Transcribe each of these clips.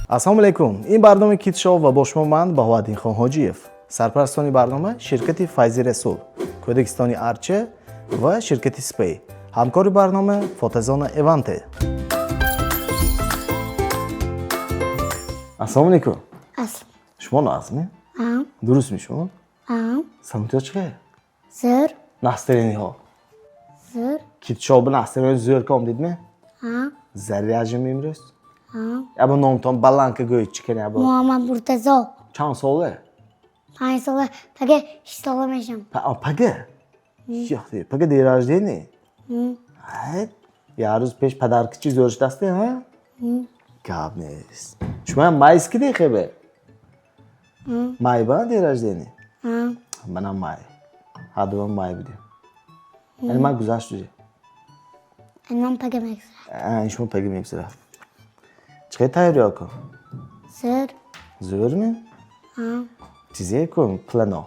Ассалому алайкум, ин барномаи Кидшоу ва бо шумо ман, Баҳоаддинхон Ҳоҷиев. Сарпарастони барнома ширкати Файзи Расул, Кӯдакистони Арча ва ширкати Спей. Ҳамкори барнома фотозона Эванте. Ассалому алайкум. Шумо нағзми? Дурустми шумо? Саломатиё чӣ хел? Зӯр. Настроение ҳо? Зӯр. Кидшоу ба настроение зӯр ка омдидми? Заряжем имрӯз? Ябо номтон баланд ка гӯед, чӣ кани ябо? Муҳаммад Муртазо. Чанд сола? 5 сола, пага 6 сола мешам. Пага? Пага день рождения? Як рӯз пеш подарки чӣ зӯр шудасте, ҳа? Гап нест. Шумоям майский дехебе? Май ба день рождения? Манам май. Ҳардуам май будем. Яъне ман гузашт уже. Ман пага мегузарад. Ин шумо пага мегузарад. Чӣ хел тайёриё кун? Зӯр. Зӯрми? Чизе кун плано.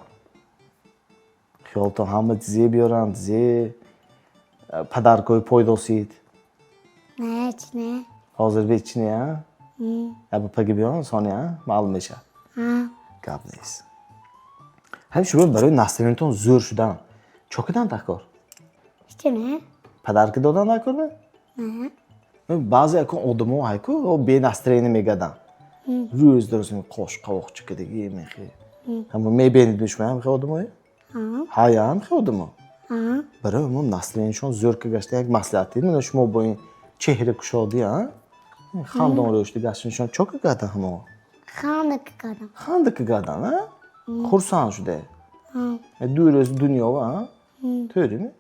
Хиёлтон ҳама чизе биёранд, чизе подаркҳои пойдосид. Не, чи не. Ҳозир бе чи не, а? Ябо пага биёранд, сони, а? Маълум мешавад. Гап нест. Ҳамин шумо барои настроение тон зӯр шудан чо кидан такор? Чи не? Подарка додан такор? Не. Баъзе якон одамо ҳайку бе настроение мегарданд. Рӯз дуруст қош қавоқча кадаги мехе. Ҳама мебинед шумо ҳам хе одамое? Ҳая ҳам хе одамо. Барои мо настроение шон зӯр ка гашта як маслиҳат дид. Мана шумо бо ин чеҳра кушодӣ, а? Хандон рӯшди гаштаншон чо ка гардан ҳамо? Ханда ка гардан. Ханда ка гардан, а? Хурсанд шуда. Ду рӯз дунё, а? To'g'rimi?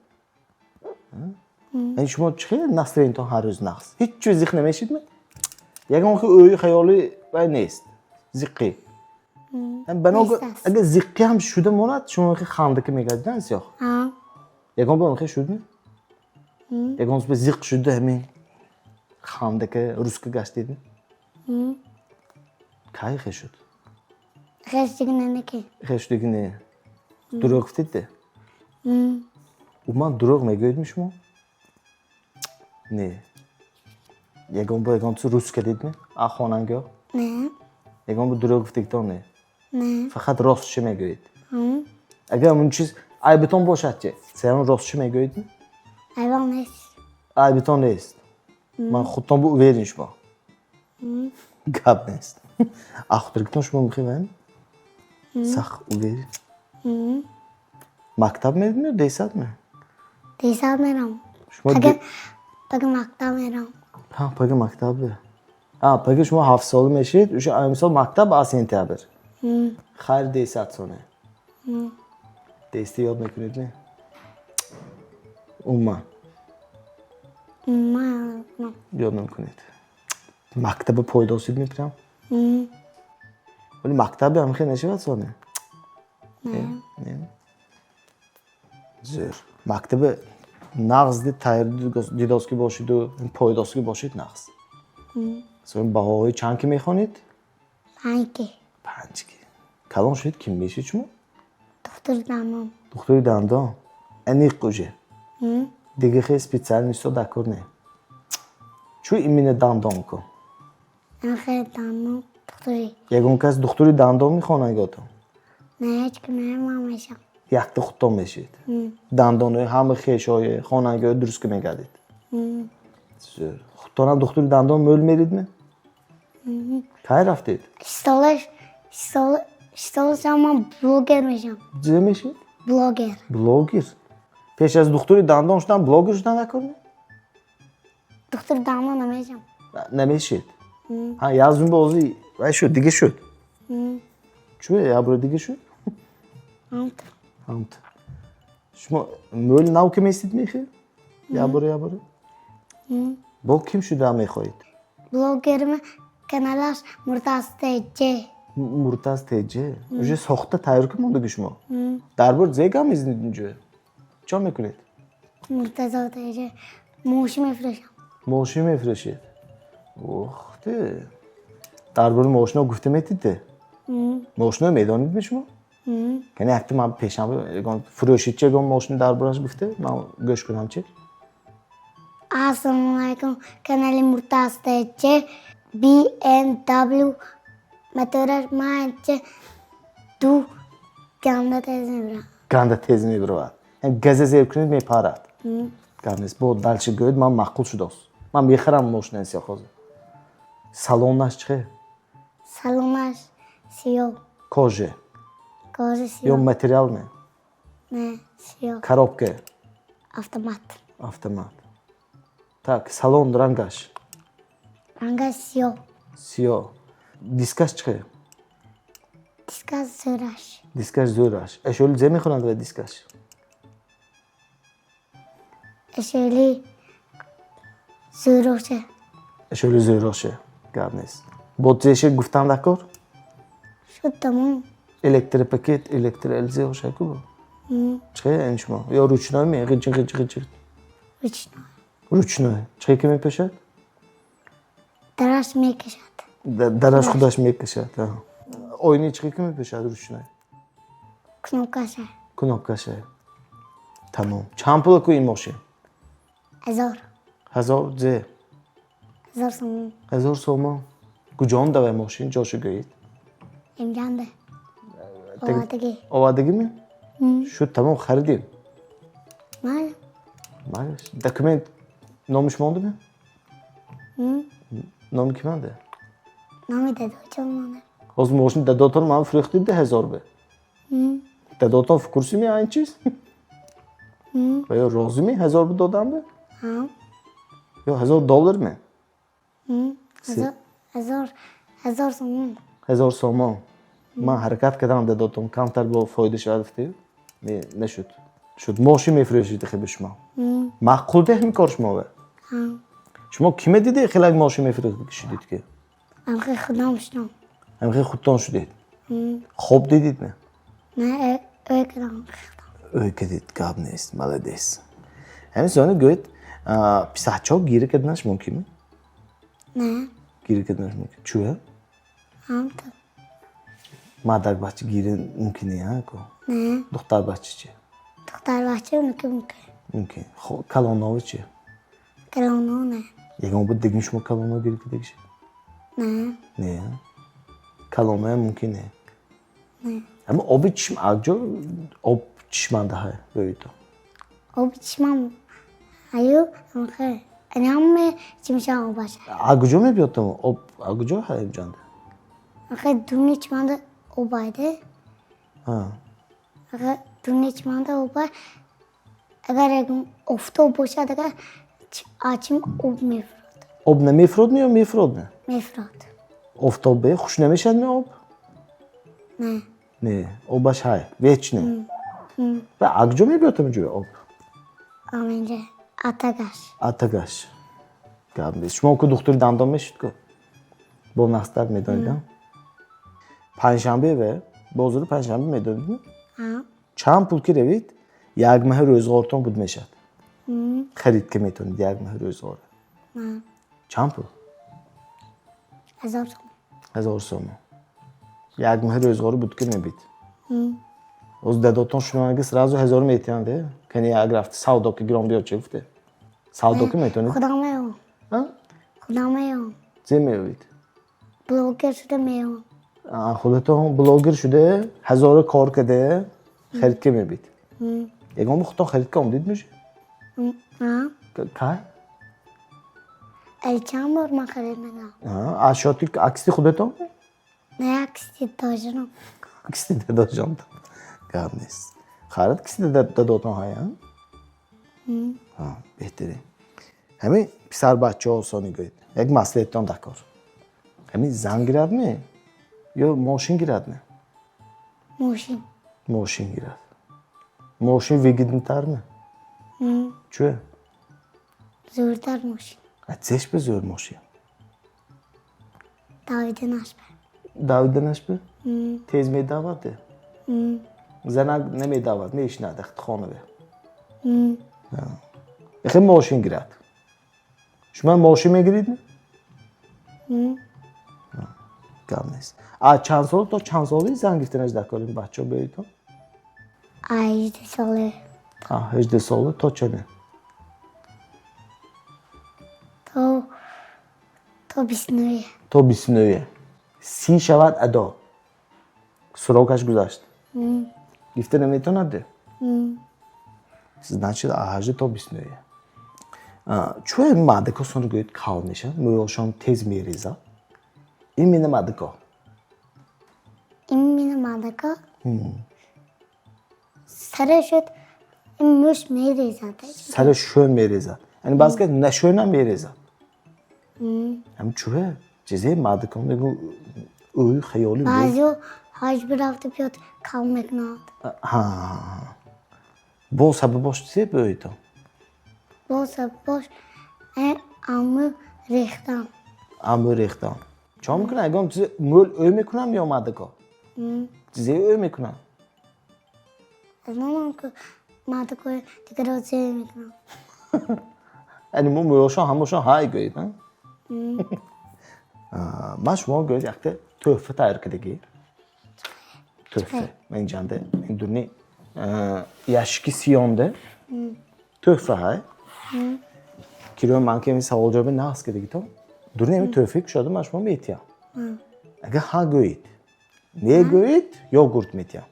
Яъне шумо чӣ хел настроение тон ҳар рӯз нағз? Ҳеҷ чиз зиқ намешидми? Ягон хел ӯи хаёли вай нест. Зиққӣ. Бино агар зиққӣ ҳам шуда монад, шумо хел хандака мегардидан сиёх. Ягон бор хел шудми? Ягон бор зиқ шуда ҳамин хандака русска гаштидми? Кай хел шуд? Хел шудиги не. Хел шудиги не. Дурӯғ гуфтед? Умуман дурӯғ мегӯедми шумо? Не. Ягон бор ягон чиз русска дидми? А хонангиҳо? Не. Ягон бор дурӯғ гуфтагитон не? Не. Фақат ростчӣ мегӯед? Агар он чиз айбитон бошад чи? Сеон ростчӣ мегӯедми? Айбам нест. Айбитон нест. Ман худтон бу уверен шумо. Гап нест. А худригитон шумо мехоҳед? Сахт уверен. Мактаб меридми ё десад ме? Десад мерам. Шумо Пага мактаб мерам. Ҳа, пага мактаб. А, пага шумо 7 сола мешид, уша имсол мактаб а сентябр. Хайр, 10 соне. Дести ёд мекунед не? Умуман. Умуман. Ёд намекунед. Мактаба пойдосид мепирам? Вале мактабе ҳам хел нашавад соне? Не. Не. Зӯр. Мактаба нағз дид тайёр дидоскӣ бошиду пойдоскӣ бошид нағз. Сони баҳоҳои чанд ки мехонед? Панҷ ки. Панҷ ки. Калон шудед ким мешед шумо? Духтури дандон. Духтури дандон. Аниқ уже. Дига хел специальность ҳо дакор не. Чӯ именно дандон ку? Хел дандон духтури. Ягон кас духтури дандон мехонад ётон? Не, ҳеҷ ким не, ман мешам. Якта худтон мешед. Дандонои ҳама хешҳои хонангиҳои дуруст ки мегардед. Зӯр. Худтонам духтури дандон мӯл меридми? Кай рафтед? 6 сола шавам, ман блогер мешам. Чизе мешед? Блогер. Блогер? Пеш аз духтури дандон шудан блогер шудан накор? Духтури дандон намешам. Намешед? Ҳа, як зумба ҳозир вай шуд, дига шуд. Чӯ як бора дига шуд? Ҳамтур. Ҳамтур. Шумо мӯл нав ки местид мехел? Як бора, як бора? Бо ким шуда мехоҳед? Блогерми каналаш Муртаз ТЖ. Муртаз ТЖ. Уже сохта тайёр ки мондаги шумо? Дар бор зе гам мезанед инҷо? Чо мекунед? Муртазо ТЖ. Мошин мефурӯшам. Мошин мефурӯшед? Ух ты! Дар бори мошино гуфта метидде? Мошино медонидми шумо? Яъне якта ман пешам ягон фурӯшид чи ягон мошин дар бораш гуфта ман гӯш кунам чи? Ассалому алайкум, канали Муртаз ТЖ. BMW мотораш манча ду ганда тез мебарад. Ганда тез мебаровад. Газа зер кунед, мепарад. Гап нест. Бо дальше гӯед, ман маъқул шудааст. Ман мехарам мошинаи сиёҳ ҳозир. Салонаш чӣ хел? Салонаш сиёҳ. Кожа? Кожа. Ё сиёҳ. Материал ме? Не, сиёҳ. Коробка? Автомат. Автомат. Так, салон рангаш? Рангаш сиёҳ. Сиёҳ. Дискаш чӣ хел? Дискаш зӯраш. Дискаш зӯраш. Эшоли зе мехӯранд ва дискаш? Эшели зӯроша. Эшоли зӯроше. Гап нест. Бо зеше гуфтам дакор? Шуд, тамом. Электропакет, электроэлзе ошайку? Чӣ хел ин шумо? Ё ручной ме? Ғиҷ ғиҷ ғиҷ. Ручной. Ручной. Чӣ хел ки мепешад? Дараш мекашад. Дараш худаш мекашад. Оини чӣ хел ки мепешад ручной? Кнопкаша. Кнопкаша. Тамом. Чанд пула ку ин мошин? 1000. 1000 зе? 1000 сомон. 1000 сомон. Куҷоам давай мошин, ҷошо гӯед? Имҷанде. Овадагӣ. Овадагӣ ме? Шуд, тамом, харидем. Майли. Майлаш. Документ номи шумо мондаме? Номи ки манде? Номи дадочон монда. Ҳозир мошин дадотон ман фурӯхтид 1000 бе. Дадотон в курсе ми айн чиз? Ва ё розӣ ми 1000 бе додам бе? Ҳа. Ё 1000 доллар ме? 1000 сомон. 1000 сомон. Ман ҳаракат кардам, дадотон камтар бо фоида шавад гуфтию. Не, нашуд. Шуд, мошин мефурӯшид хе ба шумо. Маъқул де ҳамин кор шумо ве? Ҳа. Шумо киме диде хелак мошин мефурӯхт шудид ки? Амхи худам шудам. Ҳамхе худтон шудед? Хоб дидид ме? Не, ӯй кардам худам. Ӯй кардид, гап нест, молодец. Ҳамин сони гӯед, писарчаҳо гиря карданаш мумкин? Не. Гиря карданаш мумкин. Чӯя? Ҳамто. Мардак бача гиря мумкин не, а ку? Не. Духтар бача чи? Духтар бача мумкин, мумкин. Мумкин. Калонови чи? Калоно не. Ягон бор дидем шумо калоно гиря кардагиша? Не. Не. Калоноям мумкин не. Не. Аммо оби чишм аҷо об чишмандаҳа гӯед. Оби чишмам аю амхи ҳаме чимша обаша. А куҷо мебиёд то об? А куҷо ҳа инҷанда? Амхи дуни чиманда обайде. Агар дуни чиманда обай, агар ягон офтоб бошад, агар ачим об мефурод. Об намефурод ме ё мефурод ме? Мефурод. Офтоб бе хуш намешавад ме об? Не. Не, обаш ҳай, вечне. Ва а куҷо мебиёд ҳаминҷо об? Аминҷа атагаш. Атагаш. Гап нест. Шумо ку духтури дандон мешуд ку? Бо настар медонед, а? Панҷшанбе ве бозори панҷшанбе медонед ме? Ҳа. Чанд пул ки равед, як маҳи рӯзғортон буд мешавад. Харид ки метавонед як маҳи рӯзғор. Чанд пул? 1000 сомон. 1000 сомон. Як маҳи рӯзғори буд ки мебид. Оз дадотон шунаванги сразу 1000 метиҳанд, э? Кани як рафти савдо ки гиром биё, чӣ гуфте? Савдо ки метавонед? Худам меём. А? Худам меём. Зе меёвед? Блогер шуда меём. Худатон блогер шуда, 1000 кор карда, харид ки мебид. Ягон бор худтон харид ка омдид меша? Ҳа. Кай? Али чанд бор ман харид мекардам. Ашёти акси худатон? Не, акси додожонам. Акси дадоҷон. Гап нест. Харид киси дадотон ҳая? Беҳтарин. Ҳамин писарбачаҳо сони гӯед. Як маслиҳаттон дакор. Ҳамин зан гирад ме? Ё мошин гирад ме? Мошин. Мошин гирад. Мошин выгоднитар ме? Чӯ? Зӯртар мошин. А цеш бе зӯр мошин? Давиданаш бе. Давиданаш бе? Тез медавад де? Занак намедавад, мешинад хона бе. Эхе мошин гирад. Шумо мошин мегирид ме? Гап нест. А чанд сол то чанд соли зан гирифтанаш дар кор ин бачаҳо беётон? А 18 соле. А 18 сола то чане? То То 29. То 29. 30 шавад адо. Срок аш гузашт. Гифта наметонад? Значит, а 18 то 29. Чӯ мадако сон гӯед кал мешавад, мӯёшон тез мерезад. Именно мадако. Именно мадако. Сара шуд мӯш мерезад. Сара шӯн мерезад. Яъне баъзе кас нашӯнам мерезад. Ҳам чӯ чизе мадако мегӯ ӯ хаёли. Баъзеҳо ҳаҷ бирафта биёд кал мекунад. Ҳа. Бо сабабош чизе бӯйтон? Бо сабабош амӯ рехтан. Амӯ рехтан. Чо мекунад? Ягон чизе мӯл ӯ мекунам ё мадако? Чизе ӯ мекунам? Аз номам ки мадакои дигарро зе мекунам. Яъне мо мӯёшон ҳамашон ҳай гӯед, ҳа? Ман шумо гӯед якта тӯҳфа тайёр кардагӣ. Тӯҳфа. Ман инҷанда ин дурни яшки сиёнда тӯҳфа ҳай. Киро ман ки ин савол ҷавоби наҳс кардагӣ то. Дурни ами тӯҳфа кушода ман шумо метиҳам. Агар ҳа гӯед, не гӯед, йогурт метиҳам.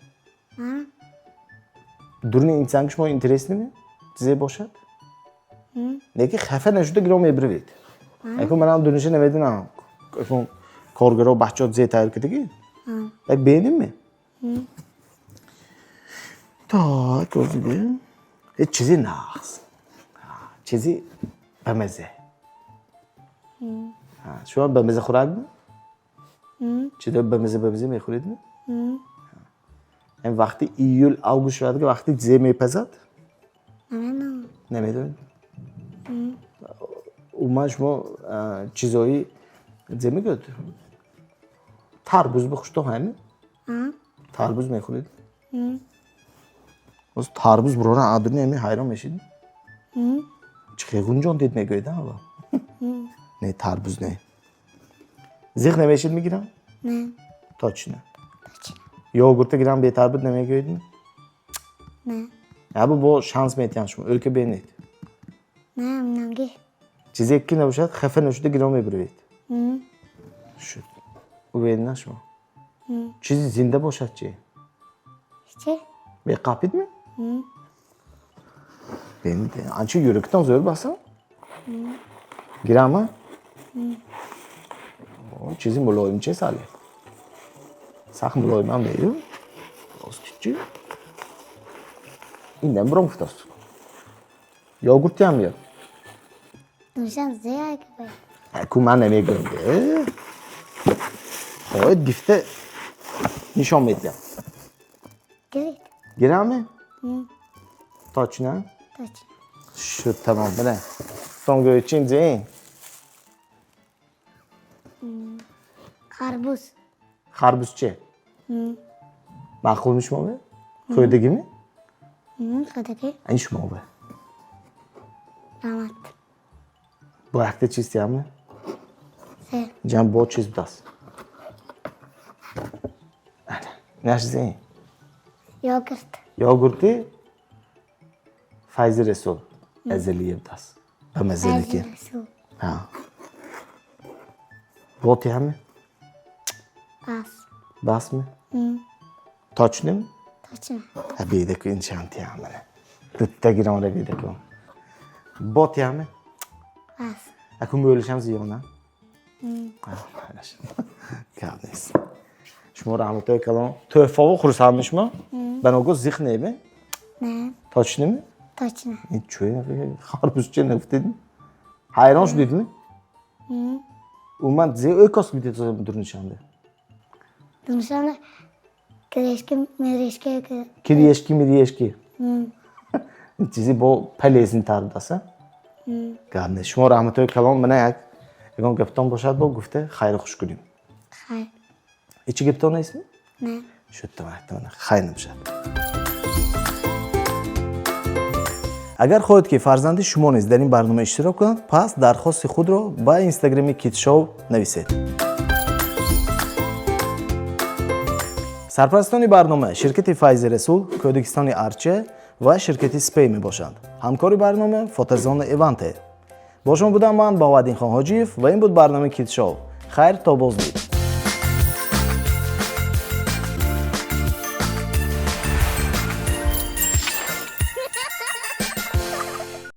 Дурни инсан ки шумо интерес неми? Чизе бошад? Не ки хафа нашуда гиро мебиравед. Аку манам дурниша намедонам. Аку коргаро бачаҳо зе тайёр кардагӣ? Як беним ме? Так, озиде. Чизи нағз. Чизи бамазе. Шумо бамаза хӯрак ми? Чиро бамаза бамаза мехӯред ми? Ин вақти июл, август шавад ки вақти зе мепазад? Намедонам. Намедонед? Умуман шумо чизои зе мегӯяд? Тарбуз бихӯшто ҳами? Тарбуз мехӯред? Боз тарбуз бурора адурни ами ҳайрон мешид? Чӣ хел дид мегӯед ава? Не, тарбуз не. Зиқ намешид мегирам? Не. Точно. Точно. Йогурта гирам бетарбуз намегӯед? Не. Ябу бо шанс метиҳам шумо, ӯлка бенед. Не, наги. Чизе ки набошад, хафа нашуда гиром мебуравед. Шуд. Уверен на шумо? Чизи зинда бошад чи? Чи? Беқапид ми? Бенед. Анча юрактон зӯр басан? Гирама? Чизи мулоим че сале? Сахт мулоимам нею? Чи? Инам буром гуфтааст. Йогуртиам ё? Душан зе ай ки бай. Аку ман намегӯям. Хоҳед гифта нишон медиҳам. Гиред. Гираме? Точно? Точно. Шуд тамом, бина. Том гӯед чин зеин? Харбуз. Харбуз че? Маъқулми шумо бе? Хӯрдагими? Хӯрдагӣ. Ин шумо бе. Раҳмат. Бо якта чиз тиямми? Зе. Ҷам бо чиз будааст. Ана, инаш зеин. Йогурт. Йогурти Файзи Расул азалия будааст. Ба маззанаки. Файзи Расул. Ҳа. Бо тиямми? Бас. Басми? Точно ми? Точно. Ҳа бедаку ин чанд тиям мана. Дутта гирон бедаку. Бо тиямми? Бас. Аку мӯлишам зиёна? Гап нест. Шумо раҳматои калон. Тӯҳфаво хурсандми шумо? Ба ногоҳ зиқ неме? Не. Точно ми? Точно. Ин чӯ харбузча нагуфтедми? Ҳайрон шудедми? Умуман зе ӯкос бидед дурнишанда? Дурнишанда кирешки мирешки. Кирешки мирешки. Чизи бо полезнитар будааст, а? Гап нест. Шумо раҳматои калон, мана як ягон гаптон бошад бо гуфта хайру хуш кунем. Хайр. Ҳечи гаптон нестми? Не. Шуд тамом, хайр набошад. Агар хоҳед ки фарзанди шумо низ дар ин барнома иштирок кунад, пас дархости худро ба инстаграми Китшоу нависед. Сарпарастони барнома ширкати Файзи Расул, Кӯдакистони Арча ва ширкати Спей мебошанд. Ҳамкори барнома фотозона Эванте. Бо шумо будам ман, Баҳоваддинхон Ҳоҷиев, ва ин буд барномаи Kids Show. Хайр, то боздид.